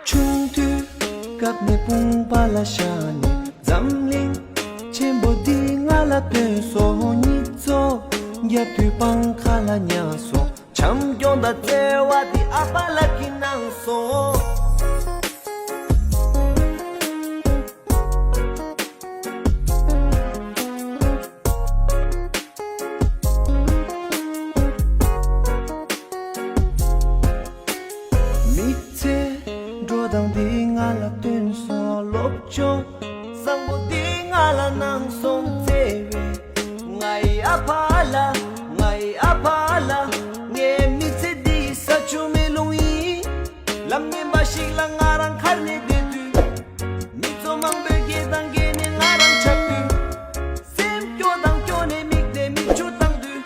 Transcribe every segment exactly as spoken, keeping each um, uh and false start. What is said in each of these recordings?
ཆུང་དུས་སྐབས་ནས་དཔུང་པ་ལ་བཞག་ནས་འཛམ་གླིང་ཆེན་པོ་འདི་ང་ལ་སྟོན་སོང་། གཉིད་ཚོ་རྒྱབ་དུས་སྤང་ཁ་ལ་ཉལ་སོང་། བྱམས་སྐྱོང་དང་བརྩེ་བ་འདི་ཨ་ཕ་ལགས་ཀྱིས་གནང་སོང་། མི་ཚེ་འགྲོ་སྟངས་འདི་ང་ལ་སྟོན་སོང་། སློབ་སྦྱོང་བཟང་པོ་འདི་ང་ལ་གནང་སོང་། བརྩེ་བའི་ང་ཡི་ཨ་ཕ་ལགས། ང་ཡི་ཨ་ཕ་ལགས། ངའི་མི་ཚེ་འདི་ས་ཆུ་མེ་རླུང་ཡིན། ལམ་ངན་པ་ཞིག་ལ་ང་རང་ཁར་ནས་བསྡད་དུས། མི་ཚོགས་མང་པོས་སྐད་དང་སྐད་ནས་ང་རང་ཁྱབ་དུས། སེམས་སྐྱོ་དང་སྐྱོ་ནས་མིག་ལྟས་མིག་ཆུ་བཏང་དུས།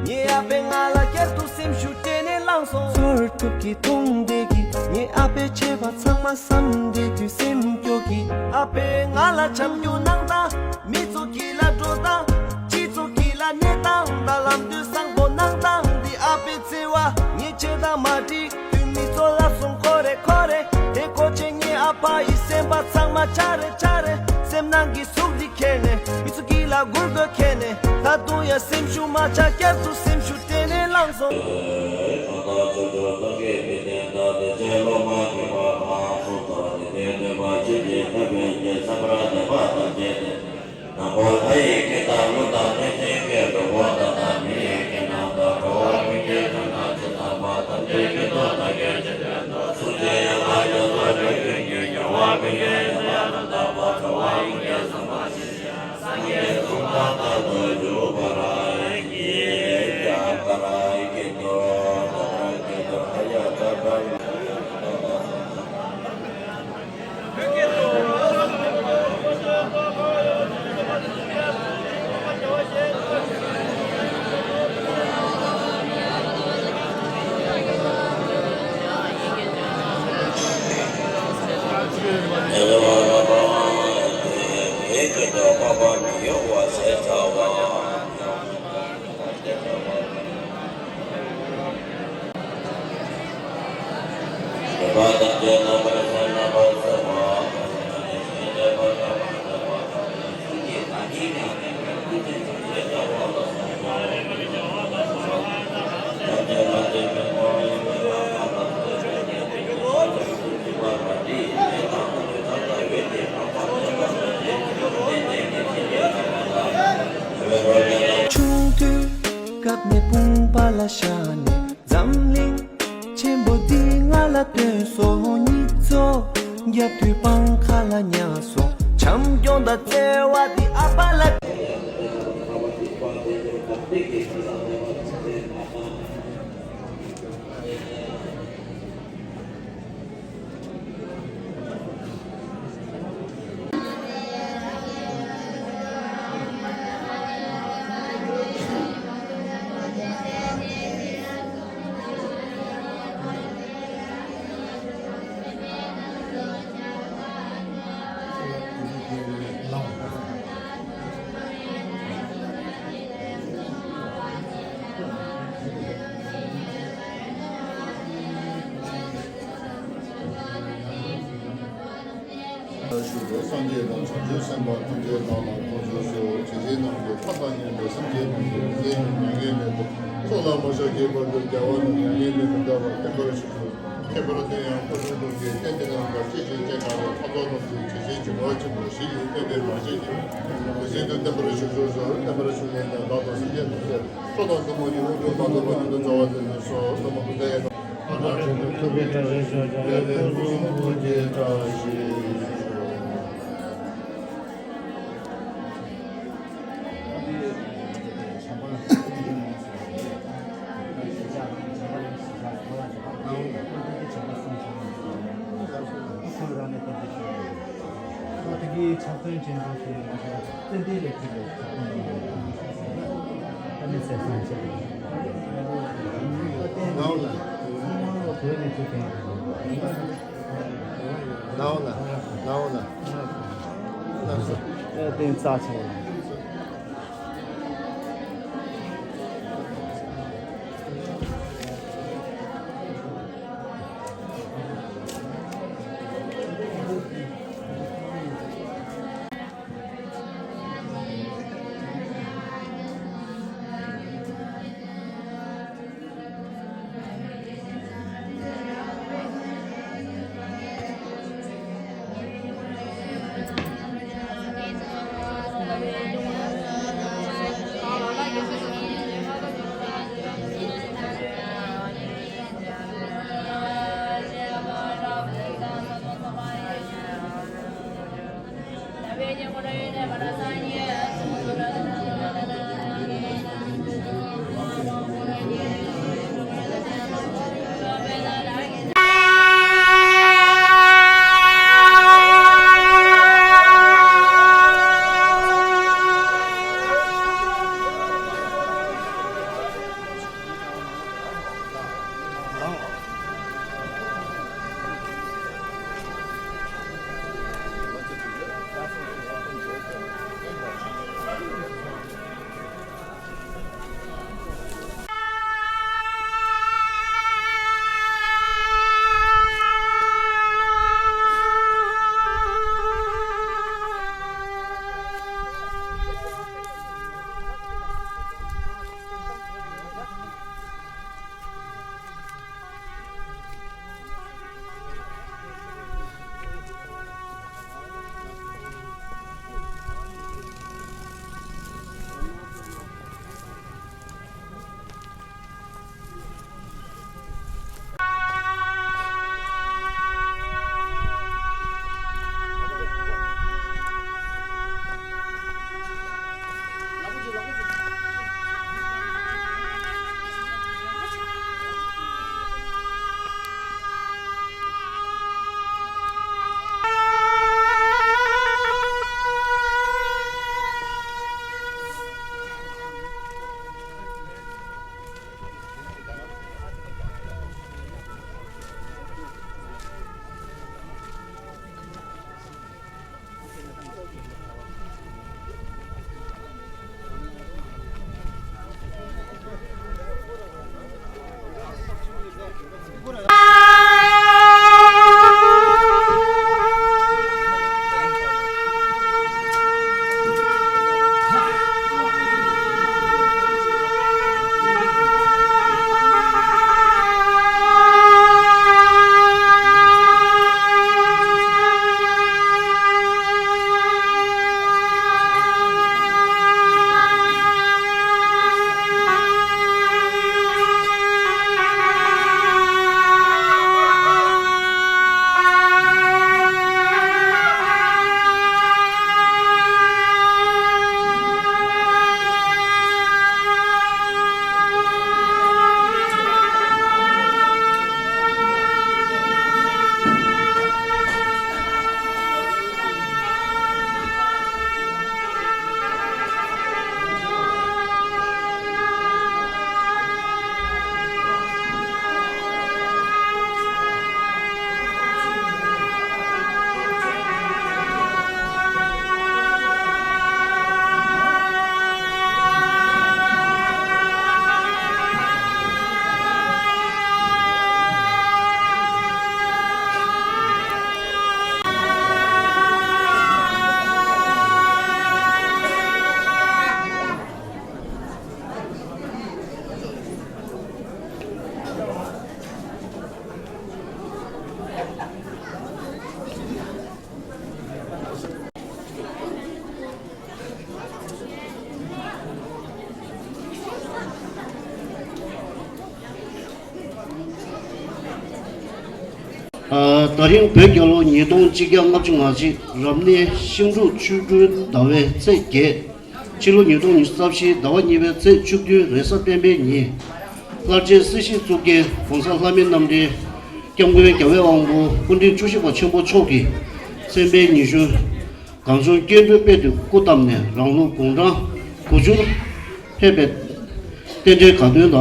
ངའི་ཨ་ཕས་ང་ལ་བསྐྱར་དུ་སེམས་ཤུགས་སྤྲད་ནས་བསླངས་སོང་། ཚོར་ཐུབ་ཀྱི་མཐོང་བསྡད་ཀྱི་ངའི་ཨ་ཕས་བྱས་པ་ཚང་མ་བསམ་བསྡད་དུས། སེམས་སྐྱོ་གི་ཨ་ཕས་ང་ལ་བྱམས་སྐྱོང་གནང་སྟངས། མི་ཚོགས་ཀྱི་ལ་འགྲོ་སྟངས། སྤྱི་ཚོགས་ཀྱི་ལ་གནས་སྟངས་དང་ལམ་སྟོན་བཟང་པོ་གནང་སྟངས་འདི་ཨ་ཕའི་བརྩེ་བ། ངས་བྱས་དང་མ་འགྲིག་དུས་མི་ཚོགས་ལབ་སོང་། ཁོ་རེ་ཁོ་རེ་དེ་གོ་ཆེ་ངའི་ཨ་ཕ་ཡི་སེམས་པ་ཚང་མ་ཆ་རེ་ཆ་རེ་སེམས་ནང་གི་ཟུག་འདི་ཁྱེར་ནས། མི་ཚོགས་ཀྱི་ལ་མགུར་དགོད་ཁྱེར་ནས། ད་དུང་ཡང་སེམས་ཤུགས་མ་ཆག་བསྐྱར་དུ་སེམས་ཤུགས་སྤྲད་ནས་བསླངས་སོང་། ཆུང་དུས་སྐབས་ནས་དཔུང་པ་ལ་བཞག་ནས། འཛམ་གླིང་ཆེན་པོ་འདི་ང་ལ་སྟོན་སོང་། གཉིད་ཚོ་རྒྱབ་དུས་སྤང་ཁ་ལ་ཉལ་སོང་། བྱམས་སྐྱོང་དང་བརྩེ་བ་འདི་ཨ་ཕ་ལགས། ཞུ་བའི་སངས་རྒྱས་དང་བྱང་ཆུབ་སེམས་དཔའ་ཐམས་ཅད་བདག་ལ་ཕྱག་འཚལ་ཞུ། ཇི་སྲིད་ནམ་མཁའི་མཐའ་དང་མཉམ་པའི་སེམས་ཅན་ཐམས་ཅད་ཀྱི་སེམས་ཉིད་མྱ་ངན་ལས་འདས། ཚོགས་ལ་མ་ཆགས་ཁྱད་པར་དུ་རྒྱལ་བ་རྣམས་མྱ་ངན་ལས་མི་འདའ་བར་བརྟན་པར་ཞུ། ཁྱད་པར་དུ་ཡང་སྐུ་གསུང་ཐུགས་ཀྱི་རྟེན་འབྲེལ་རྣམ་པར་ཤེས་བྱའི་སྤྱན་སྔ་ལས་འཕགས་ཚོགས་རྣམས་ཀྱིས་ཇི་བཞིན་བྱིན་རླབས་ཆེན་པོ་བཞི་ཡི་རྟེན་འབྲེལ་མ་ཆད་ཅིང་། ཇི་སྲིད་དུ་བརྟན་པར་བཞུགས་སུ་གསོལ། བརྟན་པར་བཞུགས་མཁན་དང་བདག་དང་སེམས་ཅན་ཐམས་ཅད་སྲོག་དང་ཐུན་མོང་གི་དངོས་གྲུབ་མ་ཐོབ་པ་ཉིད་དུ་སྩོལ་བར་བརྩོན་འགྲུས་སོ། བསོད་ནམས་ཀུན་ལྡན་ཡང་དག་པར་ཐོབ་པའི་བཀྲ་ཤིས་ཤོག། ལས་ལས་ཕུན་སུམ་ཚོགས་པའི་བཀྲ་ཤིས་ཤོག། ཕྱག་དོན་ཅན་དུ་ཞུ་བའི་ལམ་སྲོལ་ཙན་དན་ལས་གྲུབ་པའི་ཕྱག་དོན་ཡིན་པ་དང་། ཨ་ནི་སེམས་བཟང་ཆེ། ལའོ་ལ། མི་མང་ལ་བོད་ནས་ཚུར་བསྟན་ཡོད། ལའོ་ལ། ལའོ་ལ། ལགས་སོ། ཨེ་བསྟན་རྩ་ཆེ། ད་རིང་བོད་རྒྱལ་ལོ་ཉིས་སྟོང་གཅིག་བརྒྱ་ལྔ་བཅུ་ང་གཅིག་རབ་གནས་ཤིང་འབྲུག་ཆོས་སྦྲུལ་ཟླ་བའི་ཚེས་བརྒྱད། ཕྱི་ལོ་ཉིས་སྟོང་ཉི་ཤུ་རྩ་བཞིའི་ཟླ་བ་གཉིས་པའི་ཚེས་བཅུ་བདུན་རེས་གཟའ་སྤེན་པའི་ཉིན། ལྷར་བཅས་སྲིད་ཞིའི་གཙུག་རྒྱན་༸གོང་ས་ལྷ་མིའི་རྣམ་འདྲེན་༸སྐྱབས་མགོན་རྒྱལ་བའི་དབང་པོ་སྐུ་ཕྲེང་བཅུ་བཞི་པ་ཆེན་པོ་མཆོག་གིས་མཚན་དཔེ་ཉི་ཤུ། རང་བྱུང་སྐྱེ་འགྲོའི་དཔལ་དུ་སྐུ་བལྟམས་ནས། རང་ལུགས་དགུང་གྲངས་དགུ་བཅུར་ཕེབས་པའི་རྟེན་འབྲེལ་དགའ་སྟོན་དང་།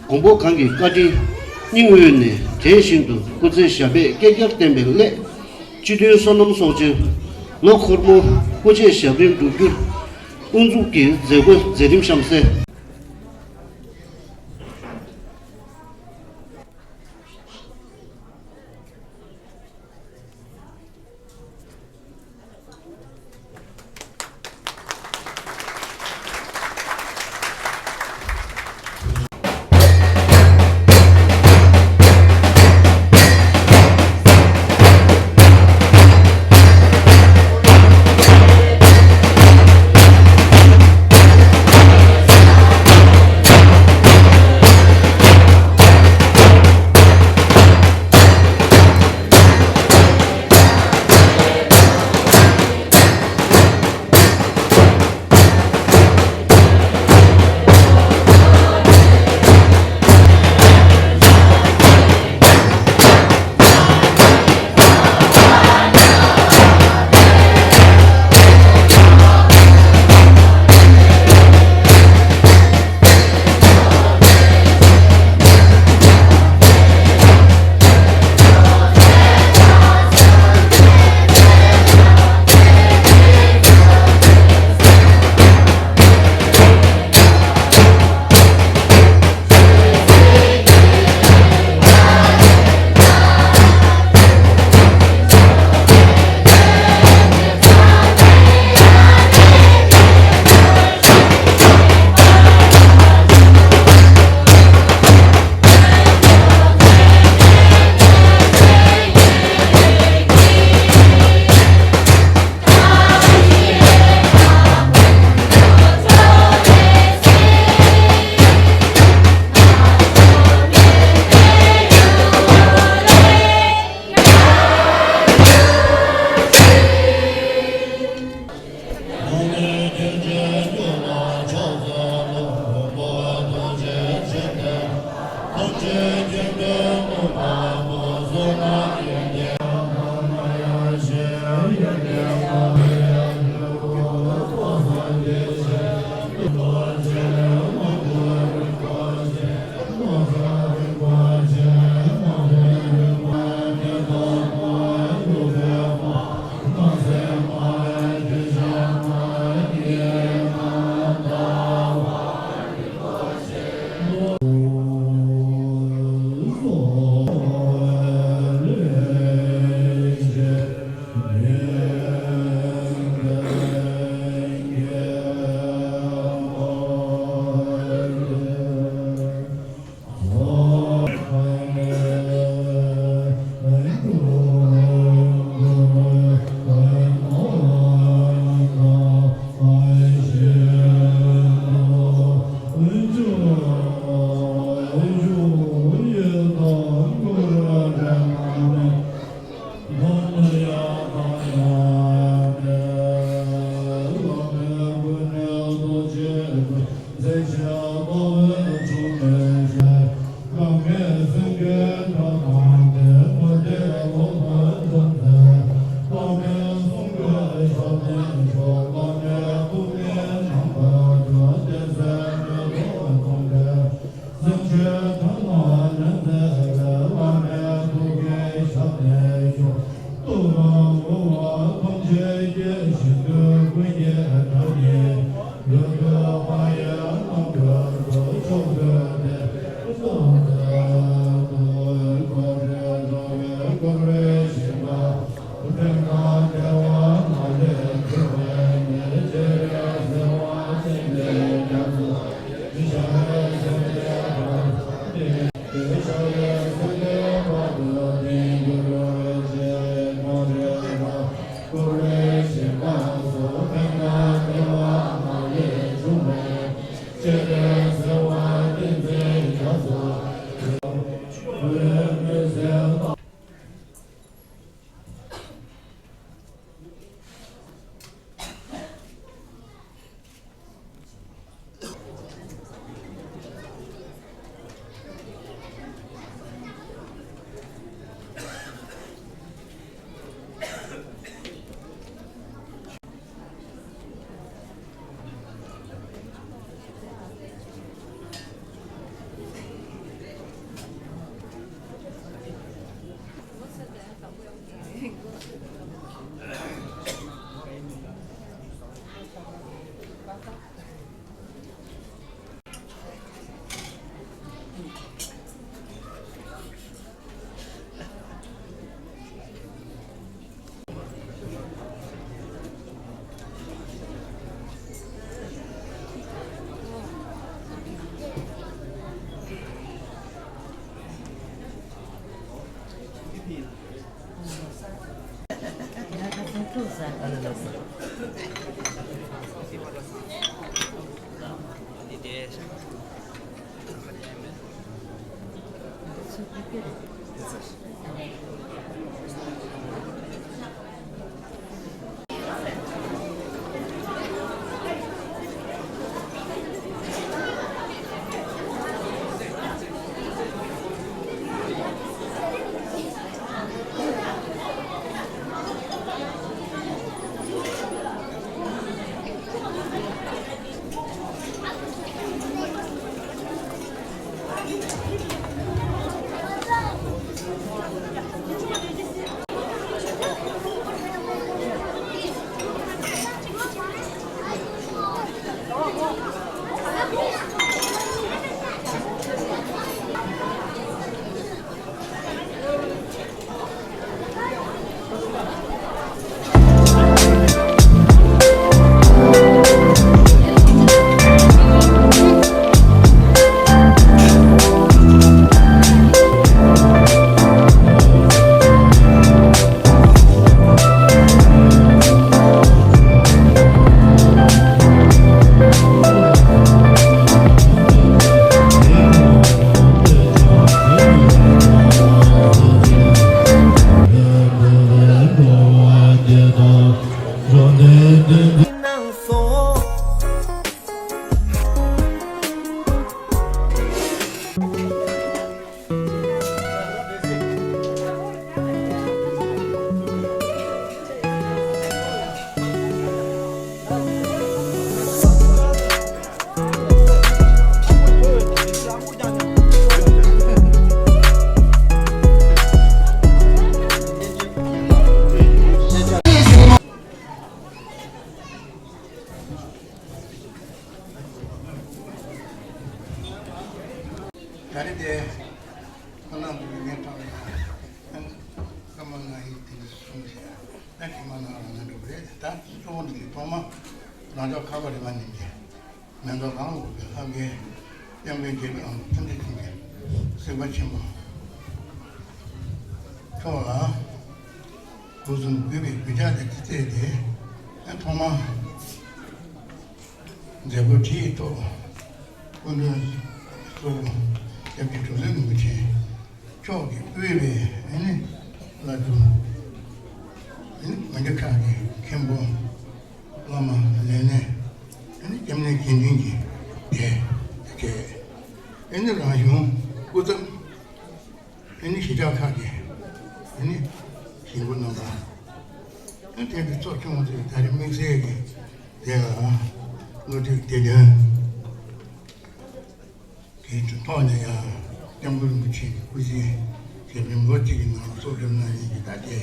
མགོན་པོ་གང་གི་བཀའ་དྲིན་སྙིང་དབུས་ནས་དྲན་བཞིན་དུ་སྐུ་ཚེ་ཞབས་པད་བསྐལ་བརྒྱར་བརྟན་པའི་སླད། སྤྱི་མཐུན་བསོད་ནམས་ཚོགས་ཆེན་ལོ་འཁོར་མོ་སྐུ་ཆས་ཞབས་རིམ་སྒྲུབ་རྒྱུར་དབུ་འཛུགས་ཀྱི་མཛད་སྒོའི་མཛད་རིམ་གཤམ་གསལ། ད་རེས་དེ་ཁོ་ན་འདུག་ངས་ཐོག་ནས་ཡང་ཨ་ནི་བཀའ་མོལ་གནང་ཡིན། དེ་འདྲ་གསུངས་བྱས་ཨ་ནི་དྲི་མ་གནང་རོགས་གནང་འགྲོ་གི་རེད། ད་གཙོ་བོ་འདི་གི་ཐོག་མ་རང་ཅག་ཁ་བ་རི་མ་ནིང་གི་མེ་ཏོག་གང་འོག་གི་ལྷ་བརྒྱའི་དབྱངས་ཀྱི་རྒྱལ་པོའམ་ཐུན་འདི་ཐིམ་གྱི་སྲིད་པ་ཆེན་པོ་མཆོག་ལ་སྒོ་གསུམ་གུས་པའི་གུས་ཕྱག་དེ་ཅི་བརྩེ་དེ་ཐོག་མ། མཛད་སྒོ་དེའི་ཐོག་སྐུ་མགྲོན་གཙོ་བོ་སྐྱབས་རྗེ་གྲུབ་ཚོད་རིན་པོ་ཆེ་མཆོག་གིས་དབུས་པའི་ཨ་ནི་བླ་སྤྲུལ་ཨ་ནི་མི་འདི་ཁག་གི་མཁན་པོ་བླ་མ་ལས་སྣེ་ཨ་ནི་སྐྱབས་གནས་དགེ་འདུན་གྱི་སྡེ་བཅས་ཨ་ནི་རང་གཞུང་སྐུ་ཚབ། ཨ་ནི་གཞིས་ཆགས་ཁག་གི་ཨ་ནི་གཞིས་འགོ་རྣམ་པ། ཨ་དེ་འདྲ་ཚོགས་ཆུང་བ་ཚོས་ད་རེས་དམིགས་བསལ་གྱི་དེ་ལ་བློ་གྲོས་བདེ་དོན་གྱི་ཐོག་ནས་ཡང་སྐྱབས་མགོན་རིན་པོ་ཆེ་གི་སྐུ་ཚེ་ཞབས་རིམ་ལོ་གཅིག་གི་ནང་ལ་གསོལ་འདེབས་གནང་ཡས་ཀྱི་ད་ལྟའི་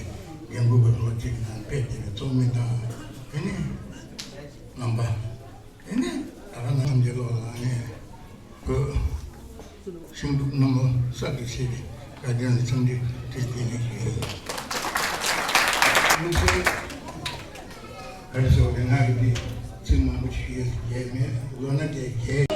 འགན་འཁུར་བའི་ལོ་གཅིག་གི་ནང་ཕེབས་བསྡད་པའི་ཚོགས་མི་དང་ཨ་ནི་རྣམ་པ། དེ་ནས་ད་ག་ནང་མཇལ་ལོ་ལ་ནས་གོ་ཤིང་འབྲུག་རྣམས་ལ་གསར་དུ་ཕྱེ་བའི་དགའ་ལྡན་ལ་འཚམས་འདྲི་བཀྲ་ཤིས་བདེ་ལེགས་ཞུ་ཡི་ཡིན། དམིགས་བསལ་ག་རེ་ཟེར་བ་རེད། ང་གི་འདི་ཚིག་མང་པོ་ཞིག་ཡོད་ཟེར་མཁན་མེད། ལོ་ན་དེ་རྒྱལ།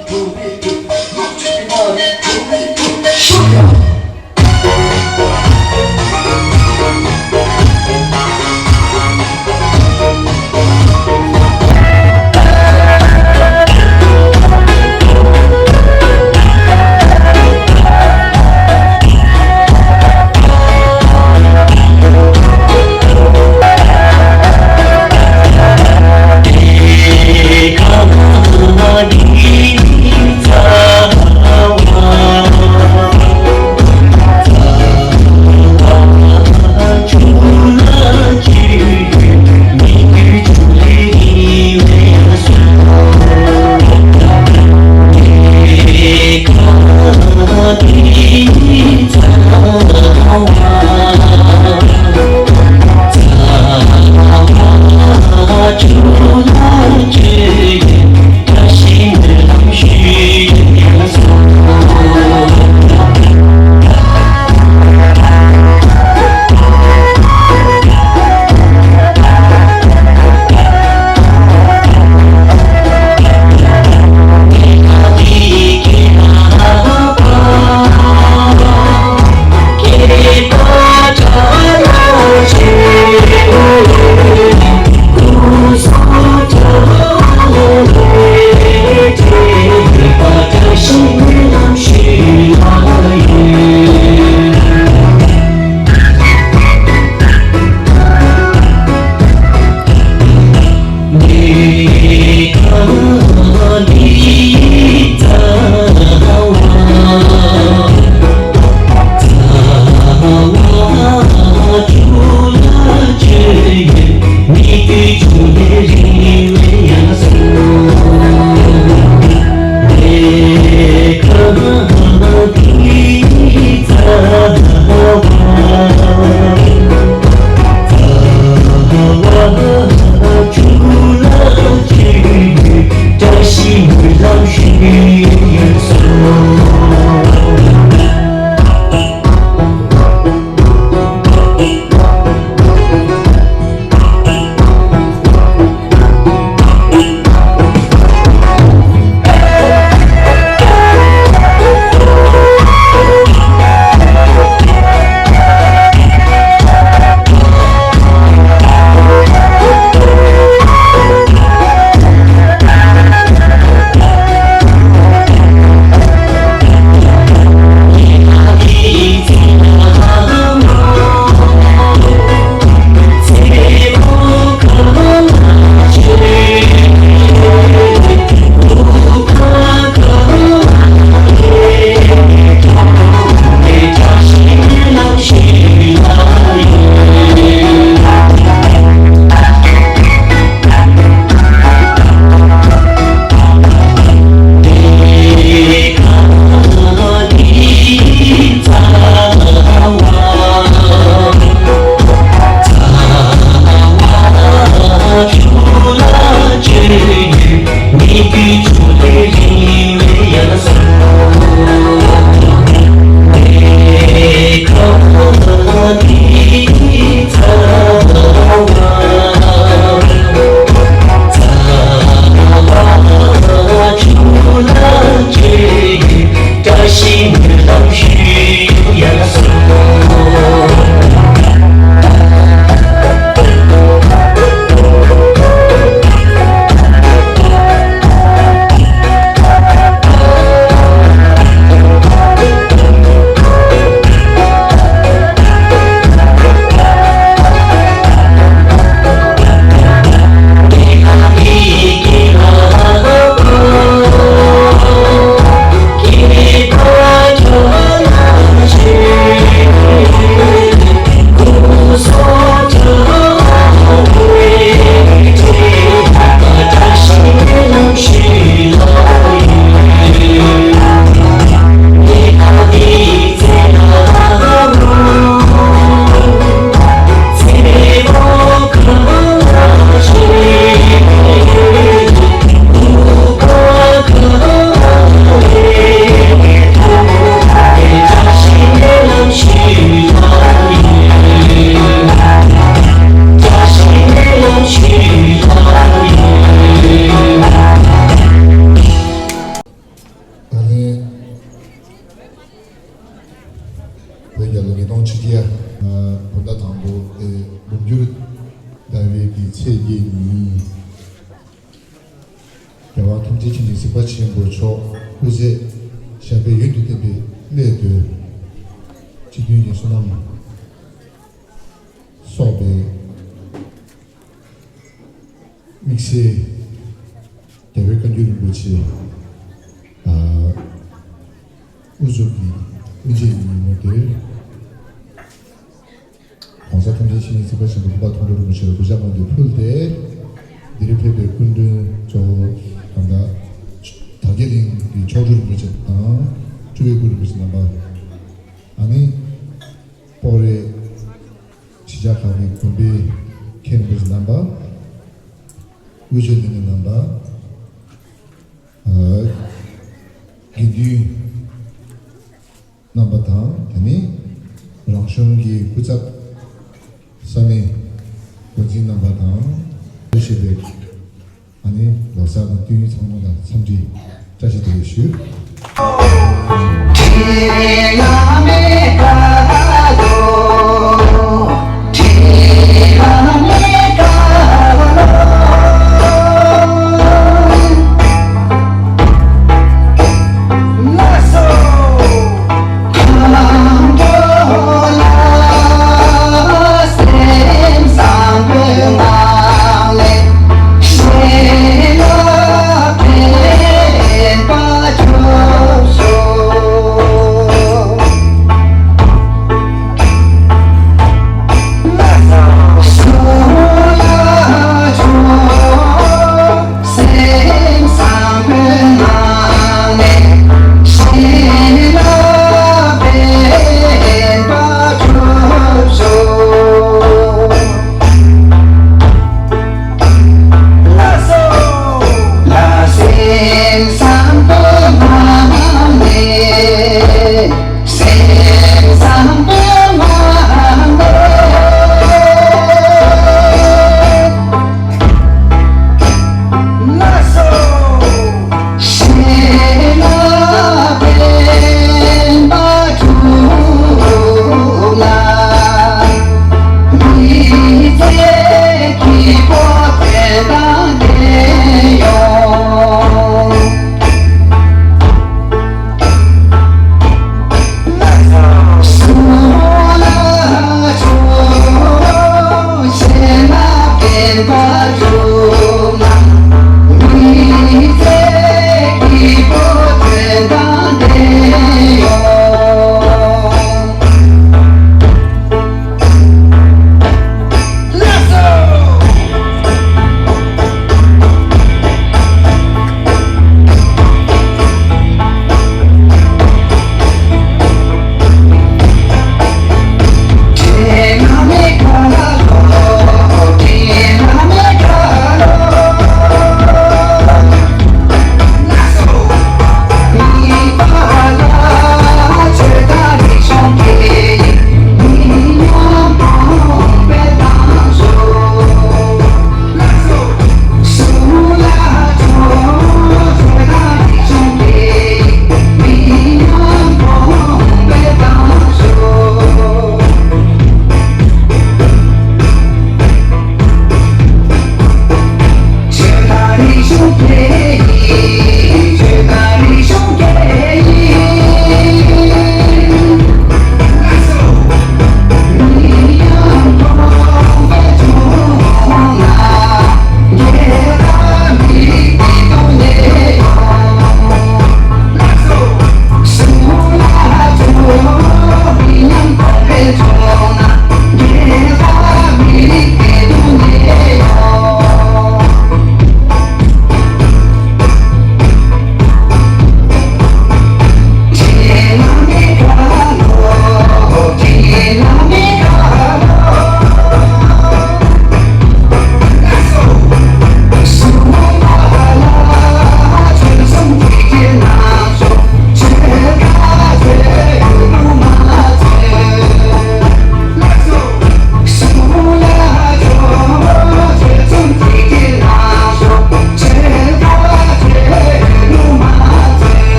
ཡ། བོད་ཟླ་དང་པོ་ཨེ་འབུམ་འགྱུར་ཟླ་བའི་གི་ཚེས་བརྒྱད་ཉིན། རྒྱལ་བ་ཐམས་ཅད་མཁྱེན་ཅིང་གཟིགས་པ་ཆེན་པོ་མཆོག་སྐུ་ཚེ་ཞབས་པད་ཡུན་དུ་བརྟན་པའི་སླད་དུ། སྤྱི་མཐུན་གྱི་བསོད་ནམས་གསོག་པའི་དམིགས་བསལ་རྒྱལ་བའི་བཀའ་འགྱུར་རིན་པོ་ཆེ། ཨ། དབུ་འཛུགས་ཀྱི་དབུ་འབྱེད་ཉིན་མོ་དེར། ༸གོང་ས་ཐམས་ཅད་མཁྱེན་ཅིང་གཟིགས་པ་ཆེན་པོ་མཁྱེན་པ་མཐོང་གྲོལ་རིན་པོ་ཆེ་ལ་གུས་ཕྱག་དབང་དུ་ཕུལ་ཏེ། འདིར་ཕེབས་པའི་སྐུ་མགྲོན་གཙོ་བོ་གང་ལྟར། དར་རྒྱས་གླིང་གི་མཆོག་སྤྲུལ་རིན་པོ་ཆེ་དང་། སྤྲུལ་པའི་སྐུ་རིན་པོ་ཆེ་རྣམ་པ། ཨ་ནི། སྤོག་རེ་གཞིས་ཆགས་ཁག་གི་དགོན་པའི་མཁན་རིན་པོ་ཆེ་རྣམ་པ། དབུས་ཆོས་ལྡན་རྣམ་པ། ཨ། དགེ་འདུན་རྣམ་པ་དང་། དེ་ནས་རང་གཞུང་གི་སྐུ་ཚབ་ས་གནས་འགོ་འཛིན་རྣམ་པ་དང་། ཞེས་པའི་ཨ་ནི་ལོ་གསར་དང་བསྟུན་ཚང་མ་ལ་འཚམས་འདྲི་བཀྲ་ཤིས་བདེ་ལེགས་ཞུ།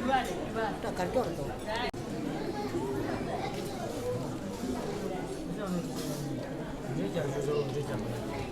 ད་གར་ཀྱོག་རེད་དོ།